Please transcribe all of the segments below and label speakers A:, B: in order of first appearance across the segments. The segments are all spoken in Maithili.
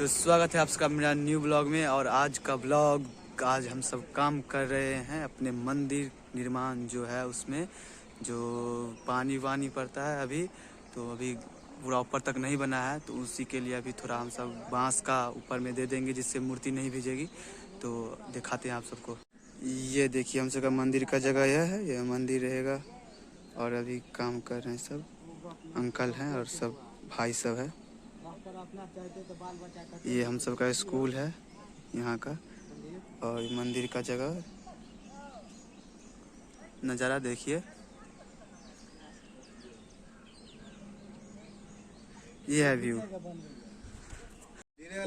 A: तो स्वागत है आपका मेरा न्यू ब्लॉग में। और आज का ब्लॉग, आज हम सब काम कर रहे हैं अपने मंदिर निर्माण जो है उसमें जो पानी वानी पड़ता है अभी, तो अभी पूरा ऊपर तक नहीं बना है, तो उसी के लिए अभी थोड़ा हम सब बांस का ऊपर में दे देंगे जिससे मूर्ति नहीं भीजेगी। तो दिखाते हैं आप सबको। ये देखिए हम सबका मंदिर का जगह यह है, यह मंदिर रहेगा। और अभी काम कर रहे हैं सब, अंकल हैं और सब भाई सब है। ये हम सबका स्कूल है यहाँ का, और मंदिर का जगह नज़ारा देखिए। ये है व्यू।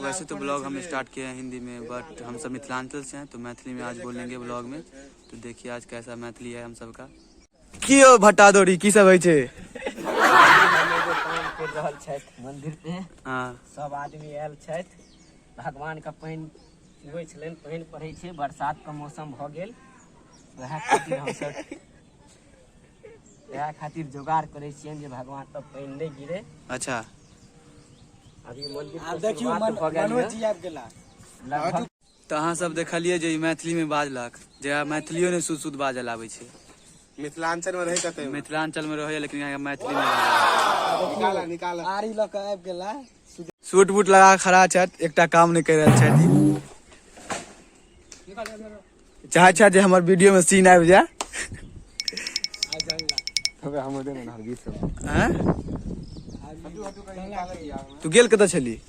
A: वैसे तो ब्लॉग हम स्टार्ट किए हैं हिंदी में, बट हम सब मिथिलांचल से हैं तो मैथिली में आज बोलेंगे ब्लॉग में। तो देखिए आज कैसा मैथिली है हम सबका। की हो भट्टा दौड़ी की सब होइ छै?
B: काम कर रहल छथि मंदिर पे।
A: हाँ।
B: सब आदमी आयल छथि, भगवान के पानि चुबै छलनि, पानि पड़ै छै, बरसात के मौसम भऽ गेल, वएह खातिर हमसब वएह खातिर जोगाड़ करै छियनि जे भगवान पर पानि नहि गिरे।
A: अच्छा।
B: अभी मंदिर
C: आब
B: के
C: देखियौ
B: शुरुआत भऽ गेल
C: मनोज
B: यऽ।
C: जी आबि गेला।
B: लगभग
A: तऽ अहाँ सब देखलियै जे ई मैथिली में बाजलक, जे मैथिलियो ने शुद्ध शुद्ध बाजल आबै छै।
D: मिथिलांचल में रहे कते
A: मिथिलांचल में रहैया लेकिन यहाँ मैथिली में बाजल।
D: निकाला निकाला।
C: आरी लऽ कऽ आबि गेला।
A: सूट बूट लगा खड़ा छथि, एकटा काम नहि करि रहल छथि। चाहै छथि जे हमर वीडियो में सीन आबि जाय। आँय? तू गेल कतऽ छली?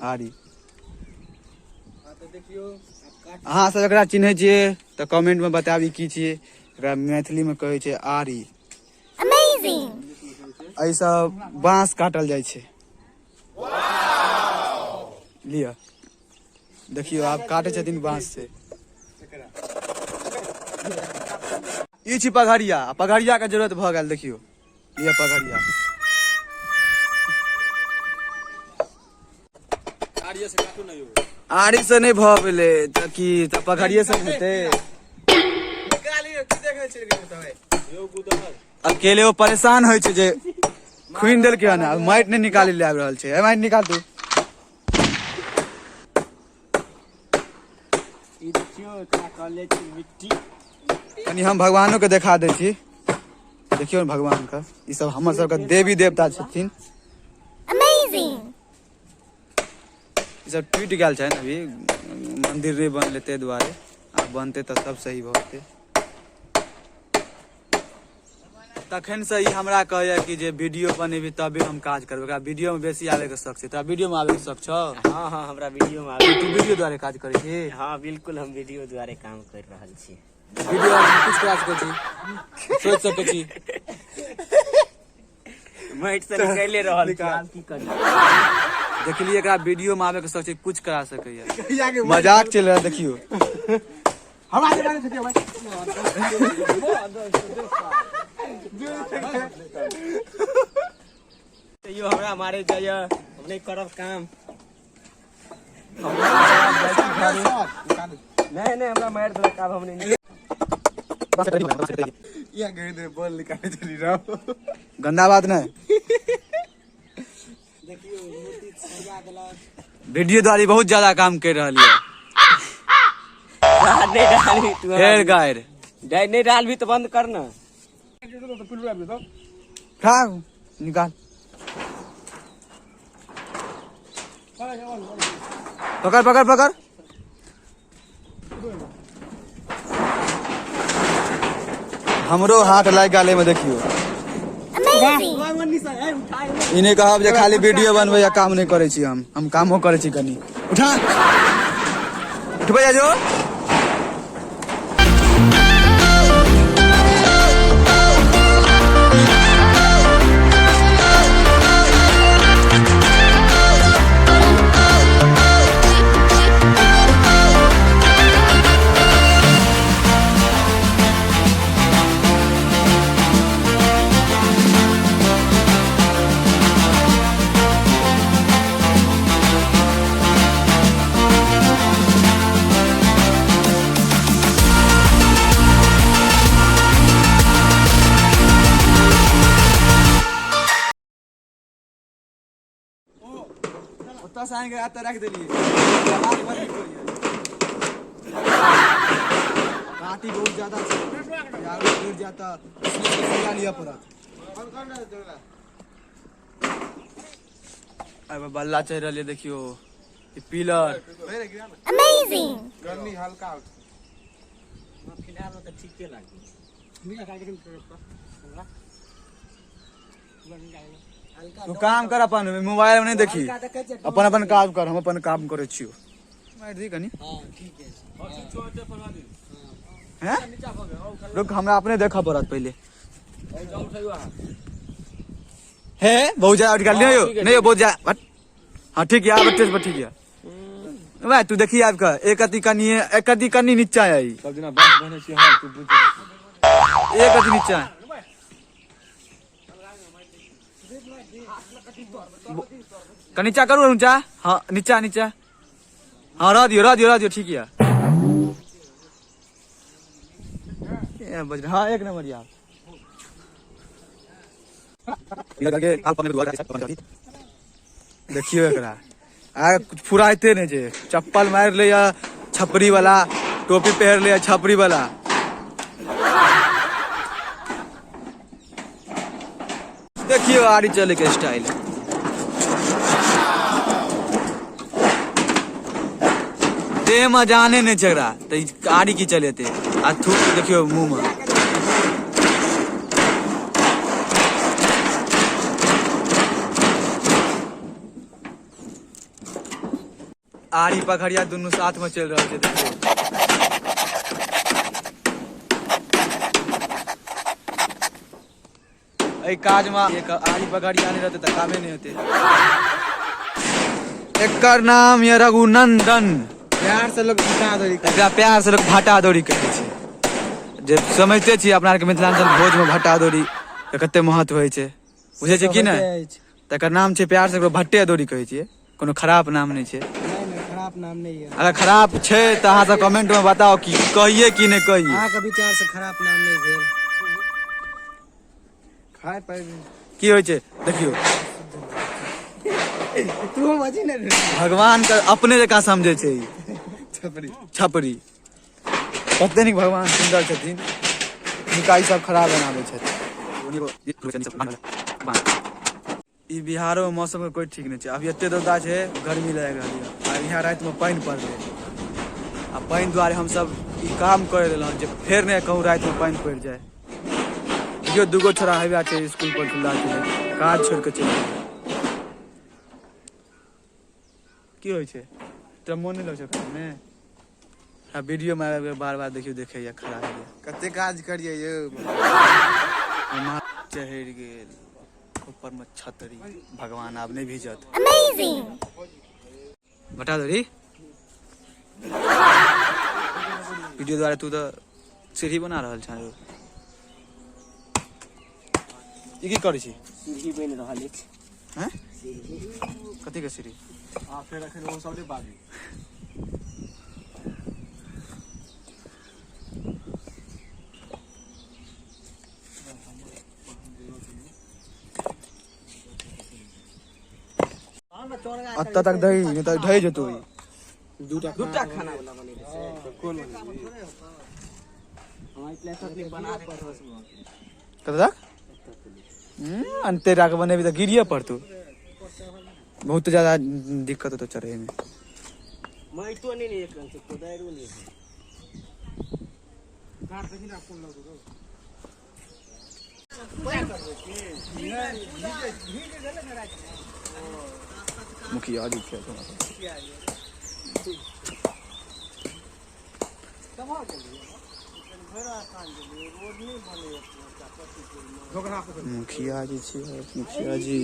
A: आरी। अहाँ सब एकरा चिन्है छियै तऽ कमेंट में बताबी की छियै। एकरा मैथिली में कहै छै आरी। एहिसँ बांस काटल जाइ छै। लिअ देखियौ आब काटै छथिन बांस से। ई छी पघरिया, पघरिया के जरूरत भऽ गेल। देखियौ लिअ पघरिया। आरी से नहि भऽ पेलै तऽ की तऽ पघरिये से हेतै। अकेले ओ परेशान होइ छै जे खुनि देलकै हन, आब माटि नहि निकालै लए आबि रहल छै। ए माटि निकाल तू।
B: ई देखियौ एकरा कहल जाइ छै मिट्टी।
A: कनि हम भगवानो के देखा दै छी। देखियौ ने भगवान के, ई सब हमर सबके देवी देवता छथिन। ई सब टूटि गेल छै अभी, मंदिर नहि बनलै ताहि दुआरे। आब बनतै तऽ सब सही भऽ जेतै। तखन से ई हमरा कहैया कि जे वीडियो बनेबी तबे हम काज करबै। एकरा वीडियो में बेसी आबे के शौक छै। तोरा वीडियो में आबे के शौक छौ?
B: हाँ हाँ, हमरा वीडियो में आबे।
A: तू वीडियो द्वारे काज करै छी?
B: हाँ बिल्कुल, हम वीडियो द्वारे काम कर रहल छी।
A: वीडियो में कुछ करा सकै छी, सोचि सकै छी।
B: माटि से निकले रहल छी, आब की करी।
A: देखलियै एकरा वीडियो में आबे के शौक छै, कुछ करा सकैया। मजाक चलि रहल देखियौ।
B: तैयो हमरा मारे जाइए, हम नहि करब काम। नहीं नहीं, हमरा मारि देलक, आब हम नहि।
D: या गए दे बोल निकाले चली रहो।
A: गंदा बात नहीं। वीडियो द्वारा बहुत ज्यादा काम कर रहल है।
B: नहीं डालबी तू
A: फेर गायर
B: नहीं डालबी तो बंद कर ना।
A: खा निकाल, पकड़ पकड़ पकड़। हमरो हाथ लागि गेल एहिमे। देखियौ ई नहि कहब जे खाली वीडियो बनबै या काम नहि करै छी। हम कामो करै छी कनि। उठा उठबै जा जो। ओतऽ से आनि कऽ एतऽ राखि देलियै। काँटी बहुत ज्यादा छै, आरो गिर जायत तऽ सुइया लिअ पड़त। एहिमे बल्ला चढ़ि रहल यऽ, देखियौ ई पिलर।
C: Amazing!
D: गर्मी हल्का।
B: फिलहाल तऽ ठीके लागल।
A: तू काम कर अपन, मोबाइल में नहीं देखी, अपन अपन काम कर, हम अपन काम करै छियो। मारि दी कनी। हैं, रुक, हमरा अपने देखऽ पड़त पहिले। हे, बहुत ज्यादा उठ गेल। नहीं हो, नहीं हो, बहुत ज्यादा। हट। हाँ, ठीक है, आब टेस्ट पर ठीक है। भाई, तू देखी आबि कऽ एक अति कनी, एक अति कनी नीचा है।
D: सब दिना बाँस बन्है छी हम, तू बुझ।
A: एक अति नीचा है। कनी नीचा करू, ऊंचा। हाँ, नीचा नीचा। हाँ, रह दियो, रह दियो, रह दियो। ठीक है, ए, बज। हाँ, एक नंबर यार। देखियो एकरा, आ कुछ फुराइते नहि छै। चप्पल मारि ले या छपरी वाला, टोपी पहिर ले छपरी वाला। देखियो आरी चले के स्टाइल। देह में जाने नहि छै एकरा, तऽ ई आरी की चलेते? आ थूक देखियो मुंह में। आरी पखड़िया दुनू साथ में चलि रहल छै, देखियौ। एहि काज में एक आरी पखड़िया नहि रहतै तऽ कामे नहि हेतै। एकर नाम यऽ रघुनंदन।
D: प्यार से लोग घुटा दौड़ी।
A: एकरा प्यार से लोग भाटा दौड़ी कहै छै। जे समझते छी अपना आरके मिथिलांचल भोज में भाटा दौड़ी के कते महत्व होइ छै, बुझै छै की नहि? तऽ एकर नाम छै, प्यार से एकरो भट्टे दौड़ी कहै छियै। कोनो खराब नाम नहि छै।
E: नहीं नहीं, खराब नाम नहीं है।
A: अगर खराब छै तऽ अहाँ सब कमेंट में बताओ कि कहिए कि नहि कहिए।
E: अहाँके विचार से खराब नाम नहीं भेल।
D: खाय पाबि।
A: की होइ छै देखियौ।
E: तू बजी ने।
A: भगवान के अपने जकाँ समझै छै ई।
D: छपरी।
A: छपरी। कते नीक भगवान सुन्दर छथिन, हिनका ई सब खराब बनाबै छथिन। ई बिहारो मे मौसम के कोई ठीक नहि छै। अभी एते रौदा छै, गर्मी लागि रहल यऽ, आ यहाँ राति मे पानि पड़लै, आ पानि दुआरे हमसब ई काम कर लेलहुँ जे फेर नहि कहूँ राति मे पानि पड़ि जाय। देखियौ, दूगो छोरा हेबा छै स्कूल पर झूला चलै, काज छोड़ि कऽ चलि गेलै। की होइ छै? तोरा मोन नहि लगै छौ काजमे? आ वीडियो मे आबि बार बार देखियौ, देखैया खड़ा होइया।
D: कते काज करियै यौ।
A: माँ चढ़ि गेल ऊपर मे छतरी, भगवान आब नहि भीजत।
C: Amazing!
A: बता दरी वीडियो द्वारा। तू तऽ सीढ़ी बना रहल छह यौ। ई की करै छी?
B: सीढ़ी बनि रहल अछि।
A: हैं, कथी के सीढ़ी?
D: आ फेर अखन ओ सब नहि बाजू।
A: एतऽ तक दही नहि तऽ ढहि जेतौ ई।
D: दूटा।
B: दूटा खाना वाला बनेबै से।
D: कोन बनेबही?
B: हम प्लेटर नहि बना देबै।
A: कतऽ तक? अंते राख बनेबी तऽ गिरिए पड़तौ। बहुत ज्यादा दिक्कत होतो चढ़े में।
B: माटियो नहि ने एक रंग छै, कोदारियो नहि है।
A: मुखिया जी छै। मुखिया जी छियै, मुखिया जी।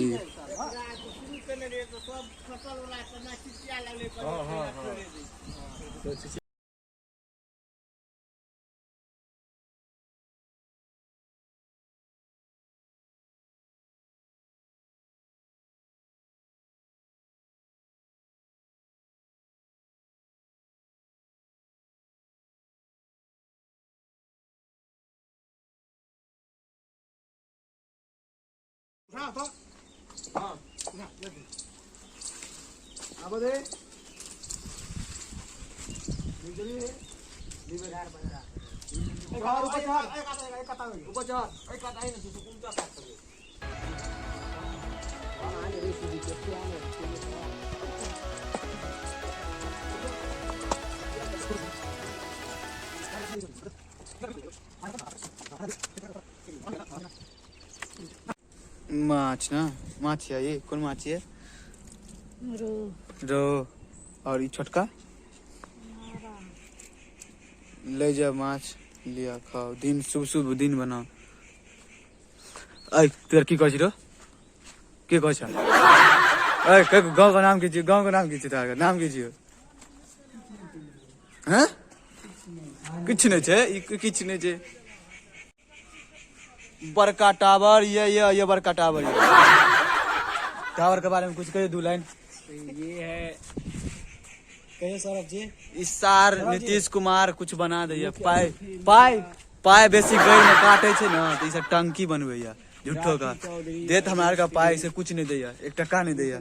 A: माछ ना माछ है ये, कौन माछ है? रो। और ये छोटका ले जा माछ लिया खाओ, दिन शुभ शुभ दिन बनाओ। ऐ तोर की कहै छी रो? के कहै छ? ऐ गाँव का नाम की छियौ? गाँव का नाम की छियौ? तोहर नाम की छियौ? हैं? किछु नहि छै, ई किछु नहि छै। बड़का टावर ये बड़का टावर ये। टावर के बारे में कुछ कहियो दू लाइन।
B: ये है
E: कहियो सौरभ जी।
A: इस सार नीतीश कुमार कुछ बना दैया, पाइ पाइ पाइ बेसी गैर में काटे छै ना, तऽ ई सब टंकी बनबैया झूठो का। देत हमरा आर का पाइ से कुछ नहीं दैया, एक टका नहीं दैया।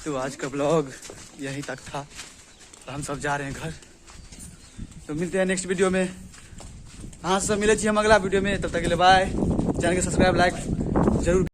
A: तो आज का ब्लॉग यहीं तक था, तो हम सब जा रहे हैं घर। तो मिलते हैं नेक्स्ट वीडियो में। हाँ सब मिले छी हम अगला वीडियो में, तब तक के लिए बाय। चैनल के सब्सक्राइब लाइक जरूर।